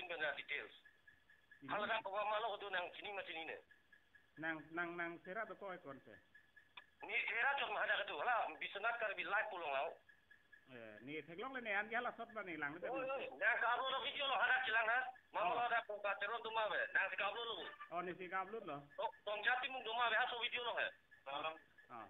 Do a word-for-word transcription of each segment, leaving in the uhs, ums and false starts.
Benda details. Haladak koma malo do nang chini ma chinine. Nang, nang, nang sera do ko ekon se. Ne sera chot ma hadak do. Hala Biswanath Karbi live pulo lang. Eh, ne theklongle ne an ke hala sot ba ne lang le. Oi, oi, nang ka-upload lo video lo hadak chelang ha. Mama lo hadak Kongka Teron doma be. Nang si ka-upload lo. Oh, ne si ka-upload lo. Oh, Songja Timung doma be ha so video lo he. Ah.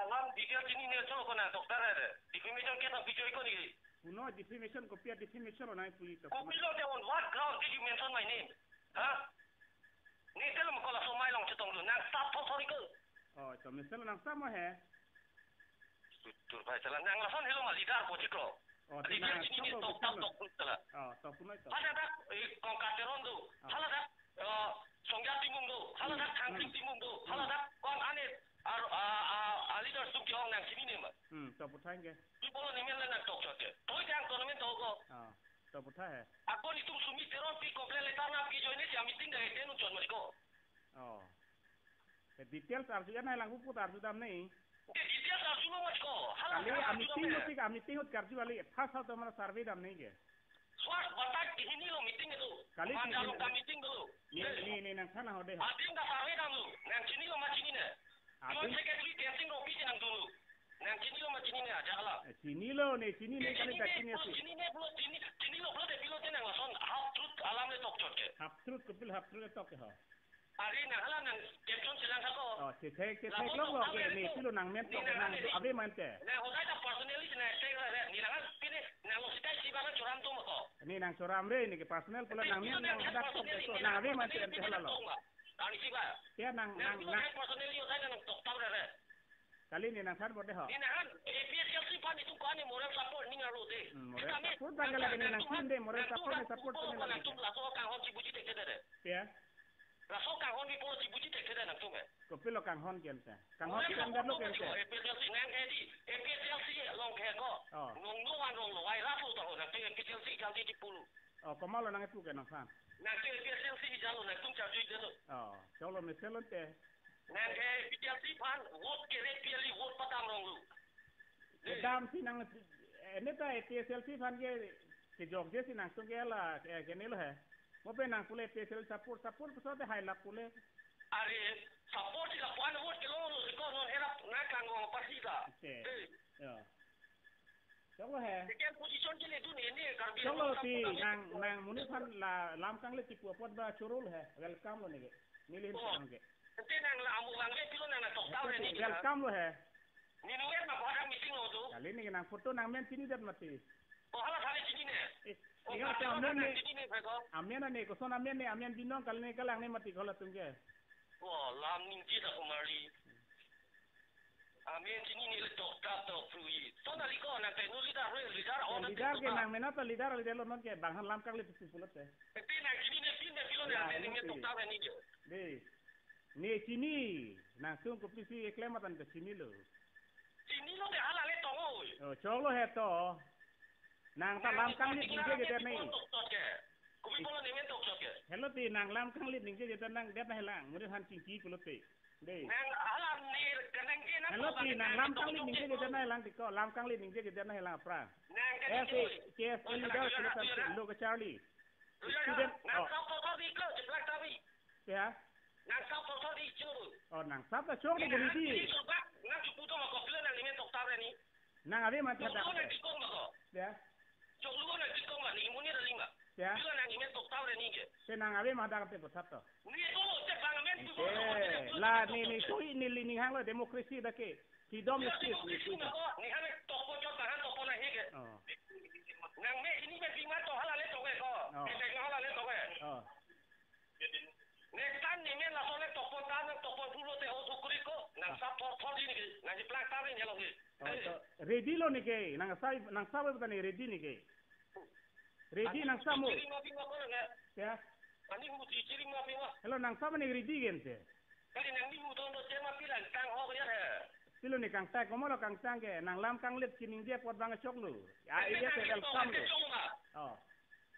Alam detail chinine cholo ko nang toktar he. Defamation case nang bijoi ko ne. Puno defamation, kopi a-defamation lo nang puli to. Kopi lo te, on what ground did you mention my name? Ha? Ne telo ko laso mai long chetong do. Nang stop thor thor ko. Oh, to mesen nang stop mo he. Tur pai chala nang lason helo ma leader po chiklo. Oh, leader nang chini ne stop tok tok chala. Oh, to puno to. Haladak, eh, Kongka Teron do. Oh. Haladak, eh, Songja Timung do. Haladak Thangting Timung do. Haladak kon ane ar, a, a, a leader sum ke-ong nang chinine ma. Hmm, to puthang ke. Pi pulo ne men le nang tok chot ke. Toi jang tournament to ko. Ah, to putha he. Ako netum Sumi Teron pi complain letter nangpi join ne si a-meeting dak ete nun chot mari ko. Oh. He details arju an hai lang pu put arju dam ne. He details arju lo mati ko. Hala kali arju a-meeting dam lo he. Tik a-meeting ut karju kali first hal to mana survey dam ne ke. First batak hini lo meeting itu. Kali mandalo ka meeting dulu. Ne, ne, ne nang sana hode. Ading ka survey dam lo. Nang chinilo ma chinine. Ading. Joint secretary Tensing Rongpi si nang dulu. Nang chinilo ma chinine aja hala. Eh, chinilo ne, chinine kali chinine, tak chini pulo, si. Chinine pulo, chini, chinilo pulo te pilo te nang lason half truth alam le tok chot ke. Half truth, kopilo half truth le tok ke ho. Ari nang hala nang caption chelang sako. Oh, si thek, si thek lo lo ke ne, pilo nang men tok nang ave mante. Nang hodai ta personally nang thek la re, ne nang pine nang lo sitai si ba nang choram tum ko. Ne nang choram re, ne ke personal pula nang men nang hadak tok to nang ave mante ante hala lo. Nang si ba. Ya nang nang nang personally hodai nang tok tau re. Kali ne nang than borde ho. Ne nang A P H L C aphan itum ko-an ne moral support ning arlo de. Hmm, moral support bang kali ne nang than de, moral support ne support ne nang than. Laso kanghon chibuji tek de. Ya. Laso kanghon mi po chibuji tek de nangtum he. Kopilo kanghon ke ante. Kanghon ke ante lo ke ante. A P H L C nang ke di, A P H L C along ke ko. Oh. Nong no wan rong lo, ai rapu to ho, nangtum A P H L C jal di pulu. Oh, komatlo nang epu ke nang than. Nangtum A P H L C jalo, nangtum charju de lo. Oh, cholo mesen lo te. Nang ke A P H L C aphan vote kere P L A vote padam rong lo. Kedam si nang, eh, ne ta A P H L C aphan ke, kejokje si nangtum ke la, eh, ke ne lo he. Mo pe nang pule A P H L C support, support koso te hai lap pule. Are, support si lapuan vote ke lo lo si ko non era nang kang gong pasi ta. Oke. Eh. Ya. Choklo he. Second position ke le dun ini Karbi. Choklo si nang, nang monit aphan la lam kanglit kipu apot ba chorul he. Welcome lo ne ke. Neli hin. Oh. Sang ke. Ante nang la amu lang le pilo nang na tok tau he ne ke. Welcome lo he. Ne nunget ma ko hadak meeting lo tu. Kali ne ke nang photo nang men chinidet mati. Oh, hala thale chinine. Eh, oh, ingat kali ke amen nang ne. Chinine phe ko. Amen ne, koson amen ne, amen binong kali ne kalang ne mati ko latum ke. Oh, lam ningje ta ko marli. Amen chinine le tok tap tok phrui. Ton ali ko nang te nu leader ru leader on. Leader ke nang mena ta leader leader lo non ke bang han lam kanglit si pulote. Te nang chinine pin de pilo nang ne tok tau ni ke. De. Ne chini, nangtum kopisi eklem matan ke chinilo. Chinilo te hala le tong oi. Oh, choklo he to. Nang ta lam kanglit ningje ke ne. Tok tok ke. Kopi pulo ne men tok tok ke. Helo ti nang lam kanglit ningje ke nang det na helang. Mure han chingki pulote. De. Nang hala ne kanang ke nang. Helo ti nang lam kanglit ningje ke na helang ti ko. Lam kanglit ningje ke na helang apra. Nang ke. Eh, si, K S A leader pulote lo ke Charlie. Student, nang oh. Kau kau kau di ko jeplak tabi. Ya. Nang kau kau kau di churu. Oh, nang sap ta chok ni guri di. Nang chupu to ma ko pila nang ne men tok tau ni. Nang ave mati hadak. Chok lu nang tikong ma ko. Ya. Chok lu nang tikong ma ni muni da lima. Ya. Pila nang ne men tok tau ni ke. Te nang ave ma hadak te puthot to. Ni to te bang men tu. Eh, la ni ni sui ni li ni hang lo democracy da ke. Freedom of speech ni sui. Ni hang tok ko chot bang han tok ko na he ke. Oh. Nang me ini me bima to hala le tok ko. Oh. Te hala le tok ko. Oh. Netan ni men laso le tokpon ta nang tokpon pulo te ho sukri ko nang sap thor thor di ni ke nang si plak ta ni lo ni. Oh, to ready lo ni ke nang sa nang sa ba ni ready ni ke. Ready nang sa mo. Chiri ma pi ma ko nang. Ya. Ani mu chiri ma pi ma. Hello nang sa ba ni ready gen te. Kali nang ni mu ton do se ma pi lang tang ho ya he. Pilo ni kangtang komatlo kangtang ke nang lam kanglit chiningje apot bang choklo. Ya iya te welcome lo. Oh.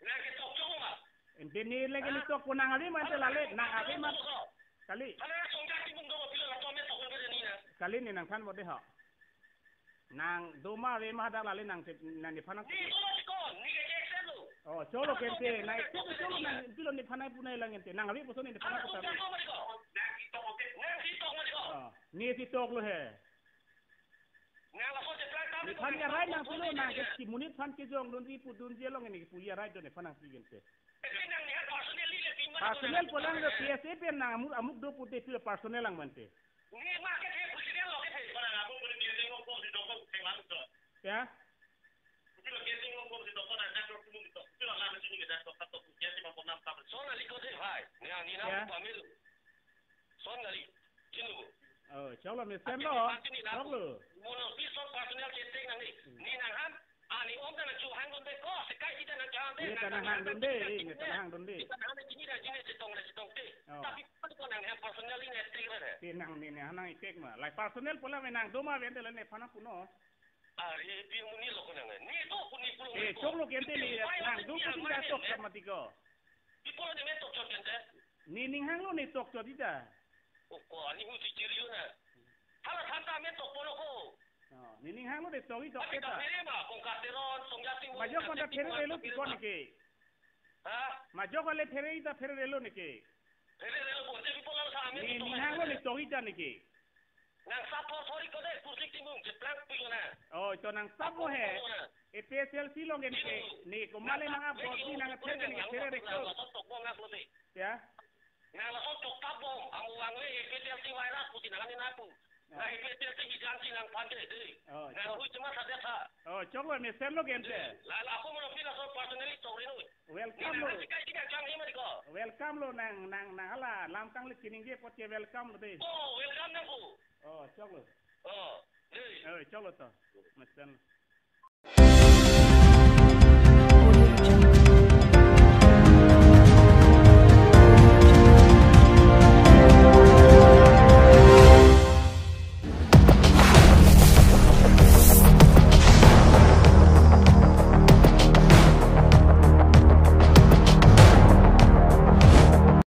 Nang ke tok chok ma. Ente ne lagi ni tok ko nang ave ma ante lale, nang ave ma. Kali. Hala song jati mung do pilo la tome tok ko ni na. Kali ni nang than borde ho. Nang doma ave ma hadak lale nang te, nang di phanang. Ni doma si ko, ni ke ke sen lo. Oh, choklo kente, nang choklo, choklo nang, pilo nephan nangpunai lang kente, nang ave puson nephan nangputar. Oh, ne si toklo he. Nephan ya right nang pilo nang ke si monit aphan kejongdunri pudunji along ne pu ya right do nephan nangpi kente. Personal pulang ke P S A pen nang amuk amuk do pute pilo personal lang mante. Ya. Son nangli ko de bhai. Ni, ni na Ya. Pamil. Son nangli. Chinu. Oh, choklo mesen lo. Choklo. Mono pi son personal chatting nangli. Hmm. Ne nanghang. Ani om ta nangchehangdunde ko. Sekai kita nangchehangde. Ne ta nanghangdunde. Ne ta nanghangdunde. Kita nanghang chini ra chini chetong ra chetongte. Oh. Tapi pen ko nanghang personal ne chatting ra. Te nang ne ne nang chatting ma. Lai personal pulang me nang do ma vente le nephan nangpunon. Are, pini monit lo ko nang. Ne to ko ne pulo. Eh, choklo kente ne, nang do ko sida tok sama tiko. Pi pulo ne me tokchot kente. Ne ninghanglo ne tokchot ida. O ko ani hu si chiri lo na. Hala thanta me tokpo lo ko. Oh, ne ninghanglo ne tok i tok Tapi keta. Kaphere ma, kong kateron, song jati mo. Majok konta pherelo pi ko neke. Ha? Majok le phere ita pherelo neke. Pherelo bonte pi pulo sa me Ne to ninghanglo ne tok ida neke. Nang sap thor thor ik ko de, Pursik Timung, cheplang pi ko na. Oh, ito nang sap ko he. Ko na. A P H L C along ke ne ke, ne komat le nang abot ni nang pher ke ne ke pher rek ko. Nang lason tok bom nang lote. Ya. Nang lason tok tap bom, amu wang le A P H L C virus pusi nang ani napu. Ya. Na A P H L C hijan si nangphan de, de. Oh, Nang chok. Hui cuma saja sa. Oh, choklo mesen lo kente. La, la, ako mo na pila so personally tok rin hui. Welcome lo. Nang kasi kasi kang jang hima di ko. Welcome lo nang, nang, nang hala lam kang le chiningje apot ke welcome lo de. Oh, welcome nang ko. Oh, choklo. Oh, de. Oh, choklo to. Mesen lo.